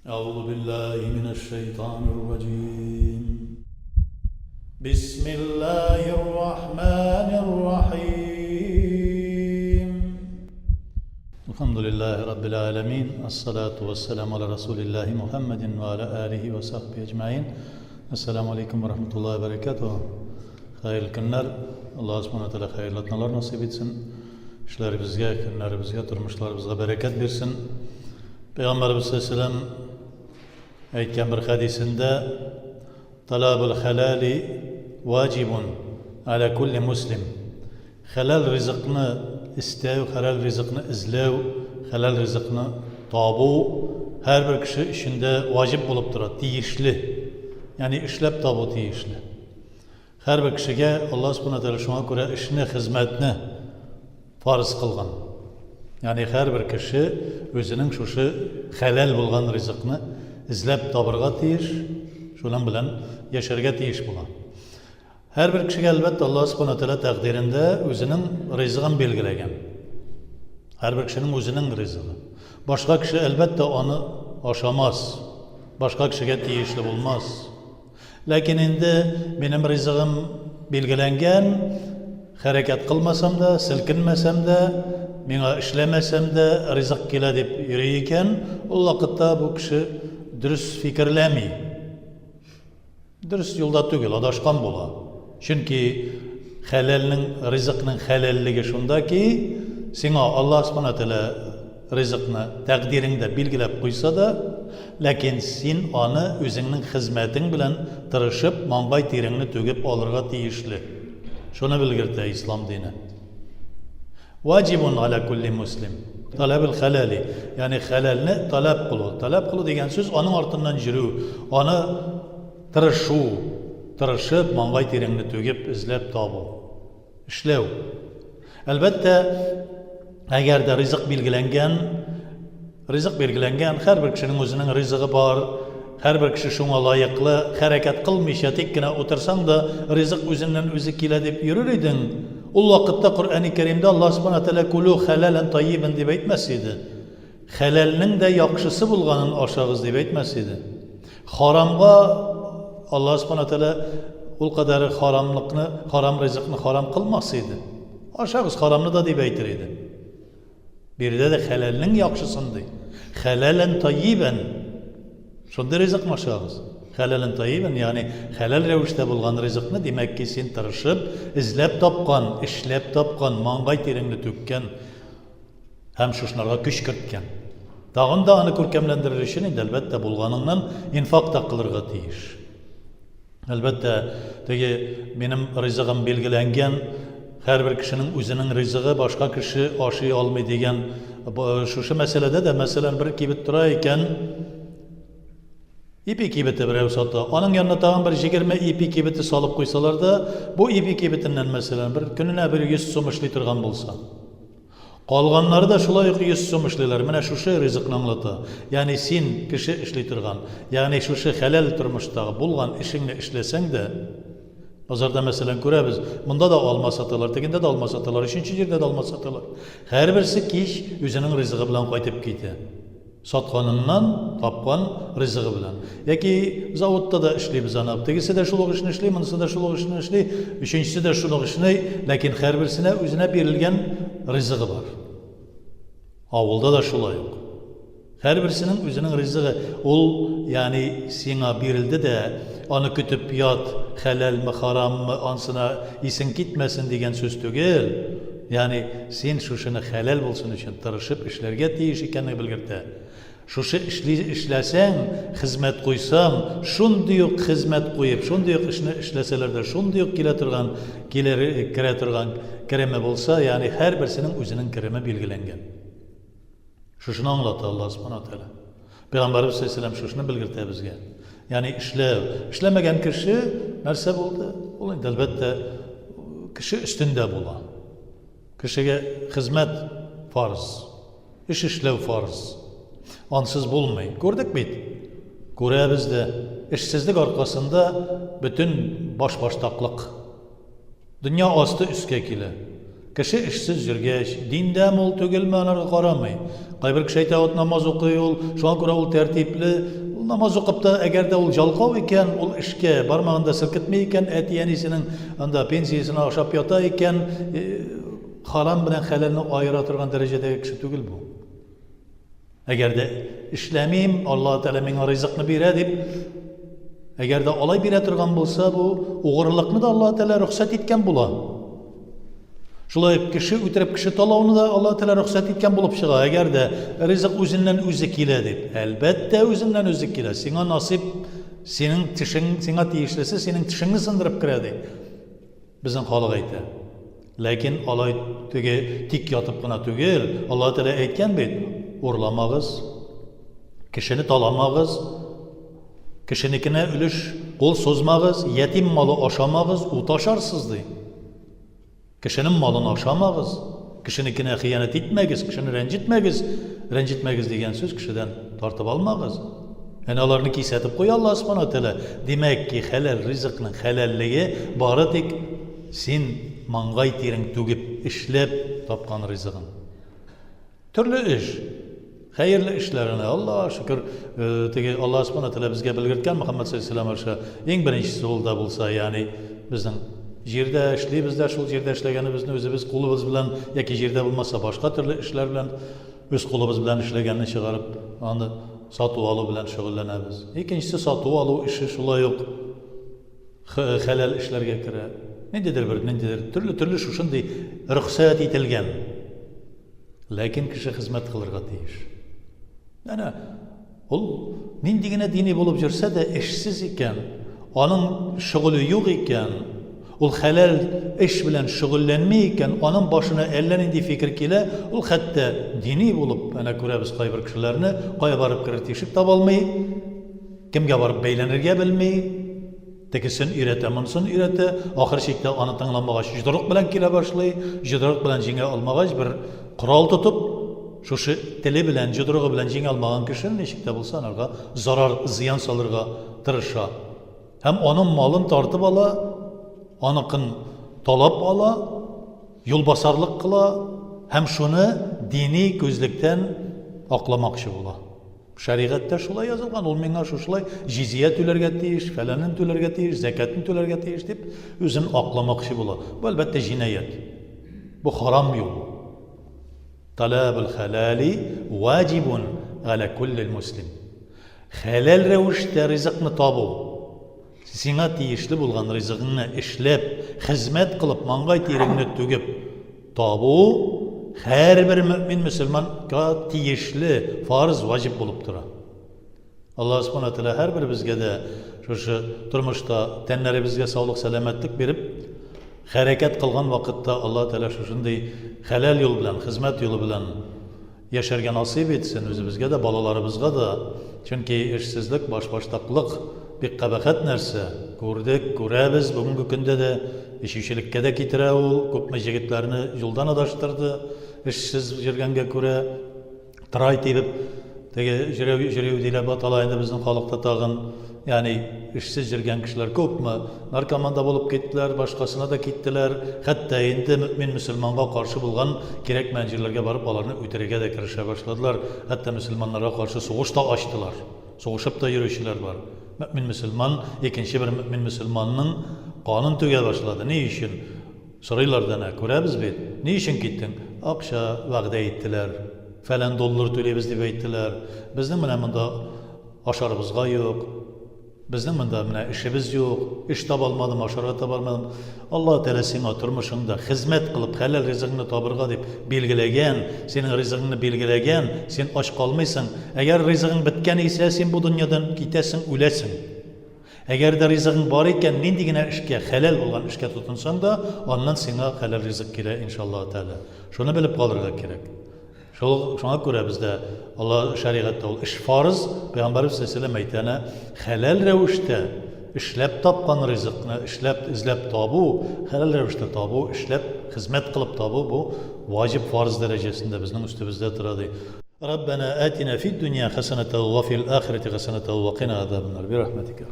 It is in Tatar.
أعوذ بالله من الشيطان الرجيم بسم الله الرحمن الرحيم الحمد لله رب العالمين الصلاة والسلام على رسول الله محمد وعلى آله وصحبه أجمعين السلام عليكم ورحمة الله وبركاته Хәерле көннәр, Аллаһ Субхана Тәгалә хәерле атналар насыйп итсен. Эшләребезгә, көннәребезгә, тормышларыбызга бәрәкәт бирсен. Пәйгамбәребез саллаллаху әйткән бер хәдисендә Талабул халали ваҗибун аля кулли муслим. Хәләл ризыкны истәү, хәләл ризыкны эзләү, хәләл ризыкны табу һәрбер кеше өчен дә ваҗиб булып тора, тиешле. Ягъни эшләп табу тиешле. Һәрбер кешегә Аллаһ Субхана Тәгалә шуңа күрә эшне, хезмәтне фарыз кылган. Ягъни һәрбер кеше үзенең шушы хәләл булган ризыкны эзләп табырга тиеш, шуның белән яшәргә тиеш була. Һәрбер кешегә әлбәттә Аллаһ Субхана Тәгалә тәкъдирендә үзенең ризыгын билгеләгән. Һәрбер кешенең үзенең ризыгы. Башка кеше әлбәттә аны ашамас, башка кешегә тиешле булмас. Ләкин инде минем ризыгым билгеләнгән, хәрәкәт кылмасам да, селкенмәсәм дә, миңа эшләмәсәм дә ризык килә дип йөри икән, ул вакытта бу кеше дөрес фикерләми. Дөрес юлда түгел, адашкан була. Чөнки хәләлнең, ризыкның хәләллеге шунда ки, сиңа Аллаһ Субхана Тәгалә ризыкны тәкъдиреңдә билгеләп куйса да, ләкин син аны үзеңнең хезмәтең белән тырышып, маңгай тиреңне түгеп алырга тиешле. Шуны белгертә ислам дине. Ваҗибун аля кулли муслим. Таләбел хәләли, ягъни хәләлне таләп кылу. Таләп кылу дигән сүз аның артыннан йөрү, аны тырышу, тырышып, маңгай тиреңне түгеп, эзләп табу. Эшләү. Әлбәттә, әгәр дә ризык билгеләнгән, ризык билгеләнгән, һәрбер кешенең үзенең ризыгы бар, һәрбер кеше шуңа лаеклы, хәрәкәт кылмыйча тик кенә утырсаң да, ризык үзеннән үзе килә дип йөрер идең, ул вакытта Коръәни Кәримдә Аллаһ Субхана Тәгалә кулу хәләлән тайибан дип әйтмәс иде. Хәләлнең дә яхшысы булганын ашагыз дип әйтмәс иде. Харамга Аллаһ Субхана Тәгалә ул кадәр харамлыкны, харам ризыкны харам кылмас иде. Ашагыз харамны да дип әйтер иде. Биредә дә хәләлнең яхшысын ди. Хәләлән тайибән. Шундый ризыкны ашагыз. Хәләлән тайибән, ягъни хәләл рәвештә булган ризыкны, димәк ки, син тырышып, эзләп тапкан, эшләп тапкан, маңгай тиреңне түккән һәм шушынарга көч керткән. Тагын да аны күркәмләндерер өчен инде, әлбәттә, булганыңнан инфак та кылырга тиеш. Әлбәттә, теге минем ризыгым билгеләнгән, һәрбер кешенең үзенең ризыгы, башка кеше ашый алмый дигән шушы мәсьәләдә дә, мәсәлән, бер кибет тора икән, ипи кибете берәү сата. Аның янына тагын бер 20 ипи кибете салып куйсалар да, бу ипи кибетеннән, мәсәлән, бер көненә бер 100 сум эшли торган булса. Калганнары да шулай ук 100 сум эшлиләр. Менә шушы ризыкны аңлата. Ягъни син кеше эшли торган, ягъни шушы хәләл тормыштагы булган эшеңне эшләсәң дә, базарда мәсәлән күрәбез, монда да алма саталар, тегендә дә алма саталар, өченче җирдә дә алма саталар. Һәрберсе кич үзенең ризыгы белән кайтып китә. Сатканыннан тапкан ризыгы белән. Яки заводта да эшлибез аны. Тегесе дә шул ук эшне эшли, монысы да шул ук эшне эшли, өченчесе дә шул ук эшне, ләкин һәрберсенә үзенә бирелгән ризыгы бар. Авылда да шулай ук. Һәрберсенең үзенең ризыгы. Ул, ягъни сиңа бирелде дә, аны көтеп ят, хәләлме, хараммы, ансына исең китмәсен дигән сүз түгел. Ягъни син шушыны хәләл булсын өчен тырышып эшләргә тиеш икәнне белгертә. Шушы эшли эшләсәң, хезмәт куйсаң, шундый ук хезмәт куеп, шундый ук эшне эшләсәләр дә, шундый ук килә торган, килер, керә торган кереме булса, ягъни һәрберсенең үзенең кереме билгеләнгән. Шушыны аңлата Аллаһ Субхану Тәгалә. Пәйгамбәребез саллаллаху шушыны белгертә безгә. Ягъни эшләү. Эшләмәгән кеше нәрсә булды? Ул инде әлбәттә кеше өстендә була. Кешегә хезмәт фарыз. Эш эшләү фарыз. Ансыз булмый. Күрдек бит. Күрәбез дә. Эшсезлек аркасында бөтен баш-баштаклык. Дөнья асты өскә килә. Кеше эшсез йөргәч, диндәме ул, түгелме, анарга карамый. Кайбер кеше әйтә, вот намаз укый ул, шуңа күрә ул тәртипле. Ул намаз укып та, әгәр дә ул җалкау икән, ул эшкә бармагын да селкетми икән, әти-әнисенең анда пенсиясенә ашап ята икән, харам белән хәләлне аера торган дәрәҗәдәге кеше түгел бу. Әгәр дә эшләмим, Аллаһ Тәгалә миңа ризыкны бирә дип, әгәр дә алай бирә торган булса, бу угрылыкны да Аллаһ Тәгалә рөхсәт иткән була. Шулай ук кеше үтереп кеше талауны да Аллаһ Тәгалә рөхсәт иткән булып чыга. Әгәр дә ризык үзеннән үзе килә дип, әлбәттә үзеннән үзе килә. Сиңа насыйп, синең тешең, сиңа тиешлесе синең тешеңне сындырып керә ди. Безнең халык әйтә. Ләкин алай теге тик ятып кына түгел, Аллаһ Тәгалә әйткән бит, урламагыз, кешене таламагыз, кешенекенә өлеш кул сузмагыз, ятим малы ашамагыз, ут ашарсыз ди. Кешенең малын ашамагыз, кешенекенә хыянәт итмәгез, кешене рәнҗетмәгез, рәнҗетмәгез дигән сүз кешедән тартып алмагыз. Әнә аларны кисәтеп куя Аллаһ Субхана Тәгалә. Димәк ки, хәләл ризыкның хәләллеге бары тик син маңгай тирең түгеп, эшләп тапкан ризыгың. Төрле эш, хәерле эшләр әнә Аллаһ шөкер, э, теге Аллаһ Субхана Тәгалә безгә белгерткән Мөхәммәд саллаллаһу алейһи аша иң беренчесе ул да булса, ягъни безнең җирдә эшлибез дә, шул җирдә эшләгәнебезне үзебез кулыбыз белән яки җирдә булмаса башка төрле эшләр белән үз кулыбыз белән эшләгәнне чыгарып, аны сату-алу белән шөгыльләнәбез. Икенчесе сату-алу эше шулай ук хәләл эшләргә керә. Ниндидер бер, ниндидер төрле-төрле шушындый рөхсәт ителгән. Ләкин кеше хезмәт кылырга тиеш. Әнә ул нинди генә дини булып йөрсә дә эшсез икән, аның шөгыле юк икән, Ул хәләл эш белән шөгыльләнми икән, аның башына әллә нинди фикер килә, ул хәтта дини булып, әнә күрәбез кайбер кешеләрне, кая барып керер тишек таба алмый, кемгә барып бәйләнергә белми, тегесен өйрәтә, монысын өйрәтә, ахыр чиктә аны тыңламагач, йодрык белән килә башлый, йодрык белән җиңә алмагач, бер корал тотып, шушы теле белән, йодрыгы белән җиңә алмаган кеше ничек тә булса анарга зарар, зыян салырга тырыша. Һәм аның малын тартып ала, аныкын талап ала, юлбасарлык кыла һәм шуны дини күзлектән акламакчы була. Шәригатьтә шулай язылган, ул миңа шушылай җизия түләргә тиеш, фәләнен түләргә тиеш, зәкятын түләргә тиеш дип үзен акламакчы була. Бу әлбәттә җинаять. Бу харам юл. Талабул хәлали ваҗибун галя куллил муслим. Хәләл рәвештә ризыкны табу, сиңа тиешле булган ризыгыңны эшләп, хезмәт кылып, маңгай тиреңне түгеп табу һәрбер мөэмин мөселманга тиешле фарыз, ваҗиб булып тора. Аллаһ Субхана Тәгалә һәрберебезгә дә шушы тормышта тәннәребезгә саулык, сәламәтлек биреп, хәрәкәт кылган вакытта Аллаһ Тәгалә шушындый хәләл юл белән, хезмәт юлы белән Яшәргә насыйп итсен үзебезгә дә, балаларыбызга да. Чөнки эшсезлек, башбаштаклык бик кабахәт нәрсә. Күрдек, күрәбез бүгенге көндә дә. Эчүчелеккә дә китерә ул. Күпме җегетләрне юлдан адаштырды, эшсез йөргәнгә күрә. Трай тибеп, теге җөрәү, җөрү диләп атала инде безнең халыкта тагын. Ягъни эшсез йөргән кешеләр күпме, наркоман да булып киттеләр, башкасына да киттеләр, хәтта инде мөэмин мөселманга каршы булган кирәкмәгән җирләргә барып аларны үтерергә дә керешә башладылар, хәтта мөселманнарга каршы сугыш та ачтылар, сугышып та йөрүчеләр бар. Мөэмин мөселман икенче бер мөэмин мөселманның канын түгә башлады. Ни өчен? Сорыйлар да әнә, күрәбез бит. Ни өчен киттең? Акча вәгъдә иттеләр. Фәлән доллар түлибез дип әйттеләр. Безнең менә монда Ашарыбызга юк. Безнең монда менә эшебез юк. Эш таба алмадым, ашарга таба алмадым. Аллаһ Тәгалә сиңа тормышыңда хезмәт кылып, хәләл ризыгыңны табырга дип билгеләгән, синең ризыгыңны билгеләгән, син ач калмыйсың. Әгәр ризыгың беткән исә, син бу дөньядан китәсең, үләсең. Әгәр дә ризыгың бар икән, нинди генә эшкә, хәләл булган эшкә тотынсаң да, аннан сиңа хәләл ризык килә, иншаллаһ Тәгалә. Шуны белеп калырга кирәк. Шул шуңа күрә бездә Алла шәригатьтә ул эш фарыз, Пәйгамбәребез саллаллаһу әйтә, әнә хәләл рәвештә эшләп тапкан ризыкны эшләп эзләп табу, хәләл рәвештә табу, эшләп хезмәт кылып табу бу ваҗиб фарыз дәрәҗәсендә безнең өстебездә тора ди. Раббана атина фид дөнья хәсәнәтә ва фил ахирәти хәсәнәтә ва кина азабаннар. Бирахмәтикә.